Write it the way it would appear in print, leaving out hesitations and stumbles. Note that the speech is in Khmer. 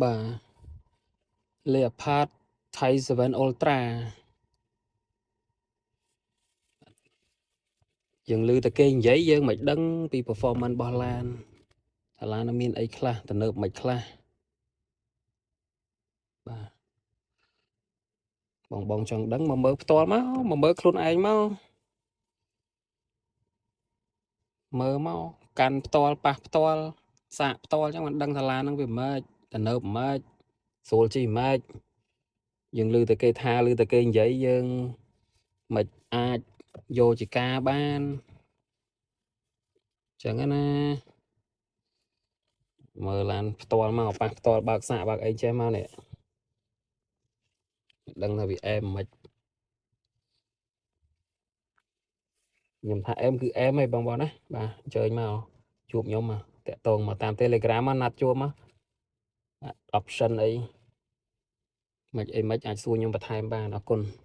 បាទ Leopard Type 7 Ultra យើងឮតែគេនិយាយយើងមិនដឹងពី performance របស់ឡានថាឡានមានអីខ្លះទំនើបមិនខ្លះបាទបងបងចង់ដឹងមកមើលផ្ទាល់មកមកមើលខ្លួនឯងមកមើលមកកាន់ផ្ទាល់ប៉ះផ្ទាល់សាកផ្ទាល់អញ្ចឹងមិនដឹងថាឡានហ្នឹងវាម៉េចទំនើបម៉េចស្រួលជិះម៉េចយើងឮតែគេថាឮតែគេនិយាយយើងមិនអាចយកជាការបានចឹងណាមើលឡានផ្ទាល់មកប៉ះផ្ទាល់បើកសាកបើកអីចេះមកនេះដឹងថាវាអែមមិនខ្ញុំថាអែមគឺអែមហីបងប្អូនណាបាទអញ្ជើញមកជួបខ្ញុំមកតាក់ទងមកតាម Telegram មកណាត់ជួបមក option អីមិនអីមិនអាចសួរខ្ញុំបន្ថែមបានអរគុណ។